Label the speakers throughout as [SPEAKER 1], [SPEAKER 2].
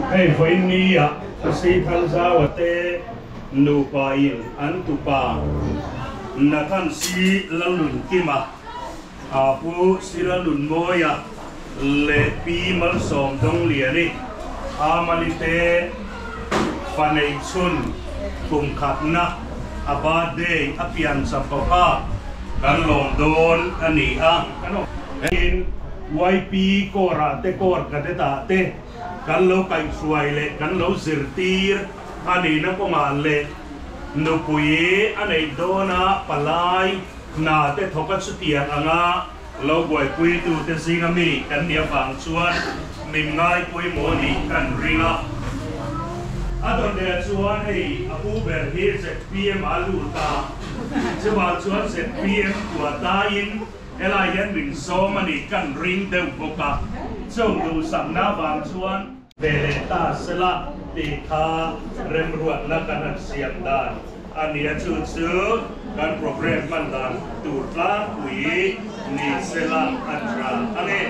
[SPEAKER 1] Hei vawiin ni ah Thasi Thanzaua te nupa in an tupa Nathan Si Lalnunkima, Pu Si Lalnunmawia leh Pi Malsawm Dongliani, Amali te fa neih chhun kum khatna a birthday a pian chapho kha kan lawm dawn a ni a. Tin, YP Corps-ah te Corps Cadet-ah te kan lo kaihhruai leh kan lo zirtir a nihna kawngah leh nupui a neih dawna palai hna te thawka chutiang anga lo buaipuitute zinga mi kan nih avang chuan min ngaipawimawh nih kan ring a. A dawn leh chuan hei a pu ber hi zpm a lut a, chuvang chuan zpm kuatain Helai hian min sawm a ni kan ring deuh bawk a, chung duhsakna vang chuan. Ve leh ta sela tih kha remruatna kan han siam dan a ni a, chu chu kan programme hman dan tur tlangpui ni sela a tha a ni.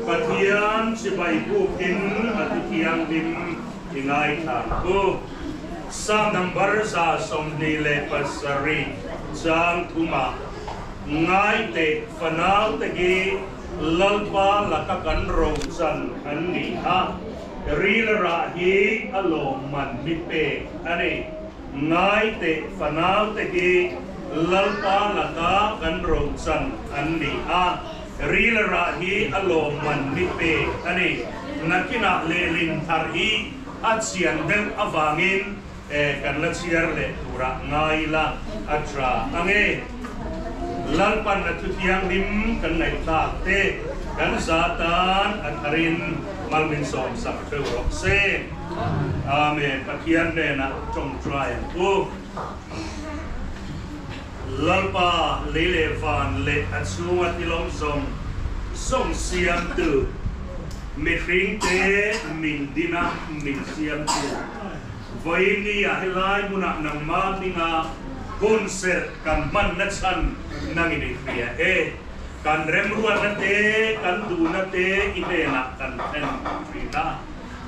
[SPEAKER 1] Pathian chibai bukin a ti thianghlim i ngaithla ang u. Psalm number 27 chang thumah, Ngai teh fanau te hi Lalpa laka kan rochan an ni a, ril rah hi a lawmman mi pek a ni. Ngai teh fanau te hi Lalpa laka kan rochan an ni a, ril rah hi a lawmman mi pek a ni. Nakinah lehlin thar hi A chian deuh avangin kan la chhiar leh turah ngai ila a tha ang e. Lalpan a thuthianghlim kan ngaihthlak te kan za tan a tharin mal min sawm sak theuh rawh se. Amen. Pathian hnenah tawngtai ang u. Lalpa lei leh van leh a chhunga thilawm zawng zawng siamtu. Mihringte min din a, min siamtu. Vawiini ah helai hmunah nangmah hminga hun serh kan hmanna chhan nangin i hria e. Kan remruatna te, kan duhna te i hnenah kan thlen thin a.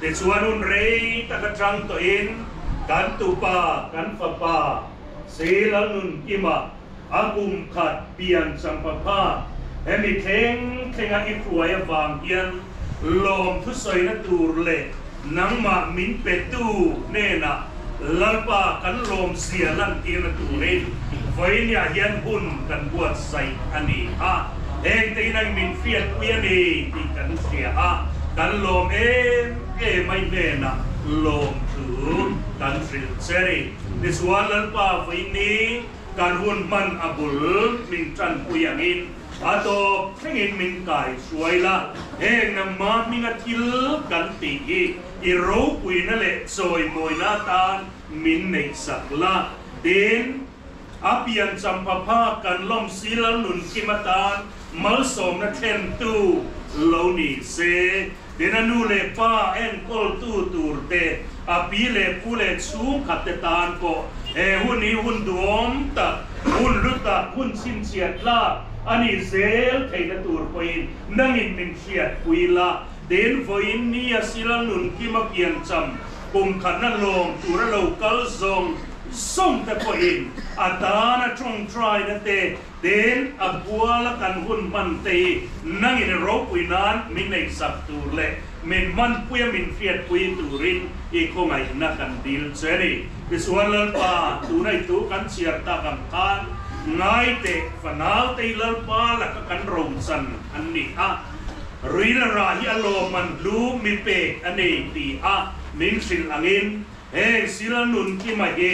[SPEAKER 1] Tichuan hun rei tak atang tawhin kan tupa, kan fapa, Si Lalnunkima, A kum khat pian champa kha hemi thleng thlenga i hruai avang hian lawm thusawina tur leh nangmah min petu hnenah Lalpa kan lawmzia lantirna turin vawiiniah hian hun kan buatsaih a ni a, hengte in ang min hriatpui a ni tih kan hria a, kan lawm em em a i hnenah lawmthu kan hrilh che a ni. Tichuan Lalpa vawiini Kan hun hman a bul min tanpui angin a tawp thlengin min kai hruai la, heng nangma hminga thil kan tih hi i ropuina leh chawimawina atan min neihsak la. Tin, a pian champha phak kan lawm si Lalnunkim atan malsawmna thlentu lo ni se. Tin, a nu leh pa enkawltu tur te, a pi leh pu leh chhungkhat te tan pawh he hun hi hun duhawm tak, hun hlu tak, hun chhinchhiat tlak a nih zel theihna tur pawhin nangin min hriatpui la. Tin, vawiin ni a sila nunkima piancham kum khatna lawm tura lo kal zawng zawng te pawhin a tana tawngtaina te, Tin, a buala kan hun hman te hi nangin ropui nan min neihsak tur leh min hmanpuia min hriatpui turin i khawngaihna kan dil che a ni. Tichuan Lalpa, tuna i thu kan chhiar tak ang khan ngai teh, fanau te hi Lalpa laka kan rochan an ni a, ril rah hi a lawmman hlu mi pek a ni ti a min hrilh angin, Heng Sila nun kima hi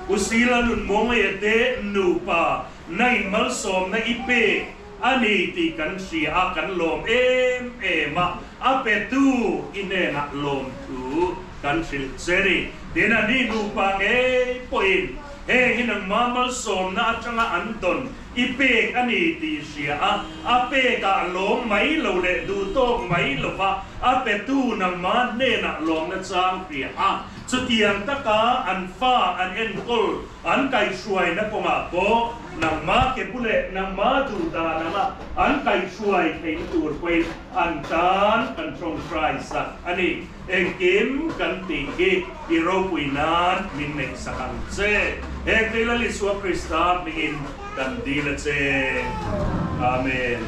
[SPEAKER 1] U Sila nun Mawngaiah te nupa na in malsawmna i pek a ni tih kan hria a, kan lawm em em a, a petu i hnenah lawmthu kan hrilh che ni. Tin, a ni nupa ngei pawhin heng hi nangma malsawmna atanga an dawn i pek a ni tih hria a, a pekah lawm mai lo leh duhtawk mai lova a petu nangma hnenah lawmna chang hria a. Chutiang taka an fa an enkawl, an kaihhruaina kawngah pawh nangmah ke bu leh nangmah duh dan anga an kaihhruai theihna tur pawhin an tan kan tawngtai sak a ni. Engkim kan tih hi i ropui nan min neihsak ang che. Heng te Lal Isua Krista hmingin kan dil a che. Amen.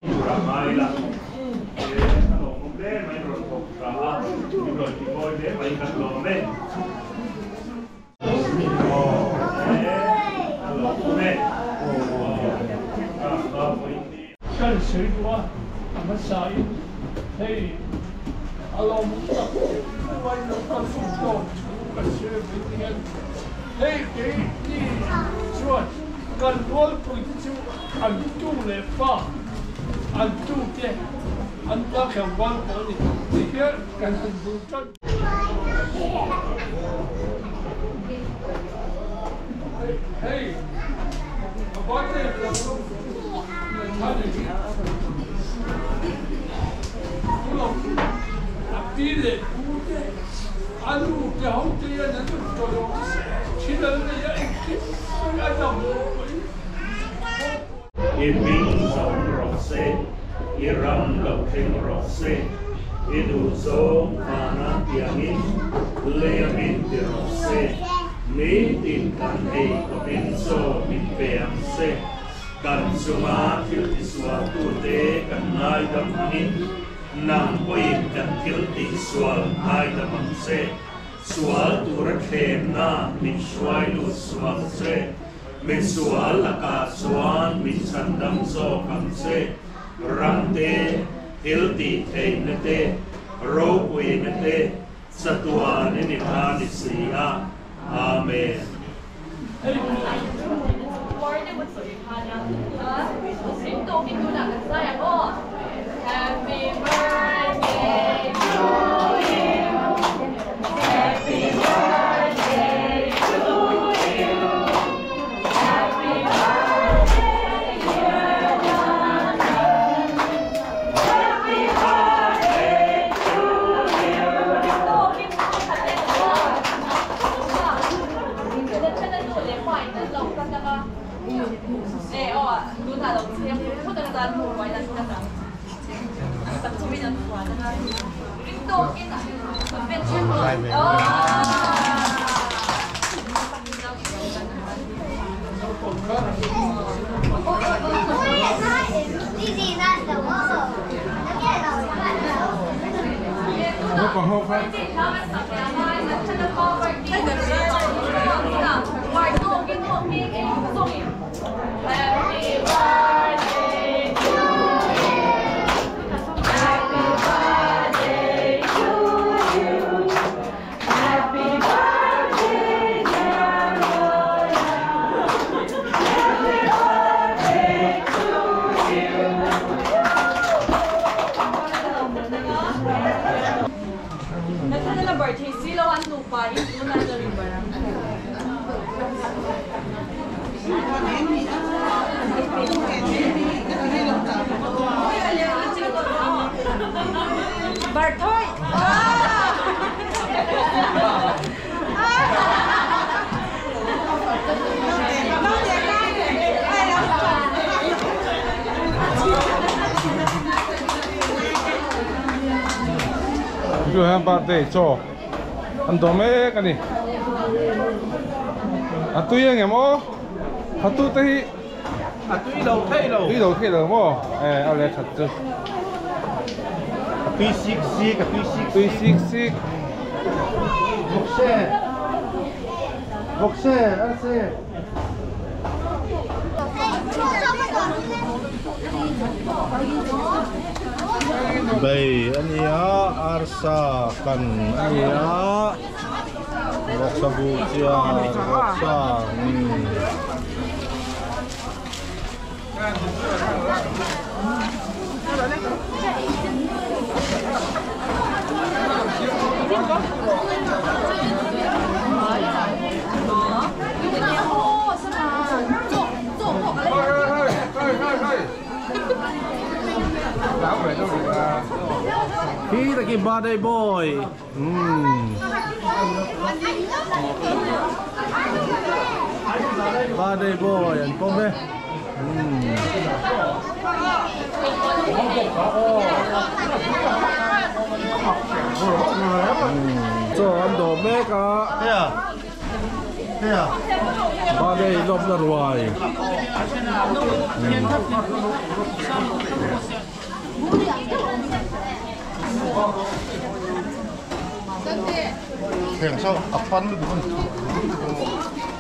[SPEAKER 1] Tura ngai la e a lawmawm hle mai rawn thawk tha a min rawn ti mawi hle mai kan lawm e. Aw e a lawmawm e aw ka vawi ni.
[SPEAKER 2] Kan sawi duh a, a hmasa in hei a lawmawm tak uai lo kal fum dawn thu kan sawi avang hian hei keini chuan kan rualpui te chu An tu leh fa, an tute an ta tlangval pawh a ni tih hian kan han bul tan. Hei, a birthday lo lo Nathana hi Pulong a pi leh pu te, a nu te ho te hian an rawn tawlawm thin an nei a, engtin a dam loh pawhin.
[SPEAKER 1] I hming zawng rawh se, i ram lo thleng rawh se, i duh zawng vana tiangin lei a min ti rawh se, nitin kan ei khawpin chaw min pe ang se, kan chunga thil tisualtute kan ngaidam angin nang pawhin kan thil tihsual ngaidam ang che, sual tura thlemna min hruai lut sual che. Misual lakah chuan min chhandam zawk ang che, ram te, thil tih theihna te, ropuina te, chatuan i ni ta ni si a. Amen.
[SPEAKER 3] Chu birthday chaw an dawm mek a ni a tui ang em aw a tu te hi
[SPEAKER 4] a tui lo thei lo
[SPEAKER 3] tui lo thei lo maw e a le that chu
[SPEAKER 4] a tui sik sik a tui sik
[SPEAKER 3] tui sik sik
[SPEAKER 4] vawkse vawkse arse Bei a ni a, arsa kan a ni a, vawksa buh chian vawksa umm. Khi ta ki birthday boy.
[SPEAKER 3] Birthday boy an pawm e. Chaw an dawh mek a. Birthday lawmna ruai.
[SPEAKER 4] Thleng saw a pan lutuk a ni.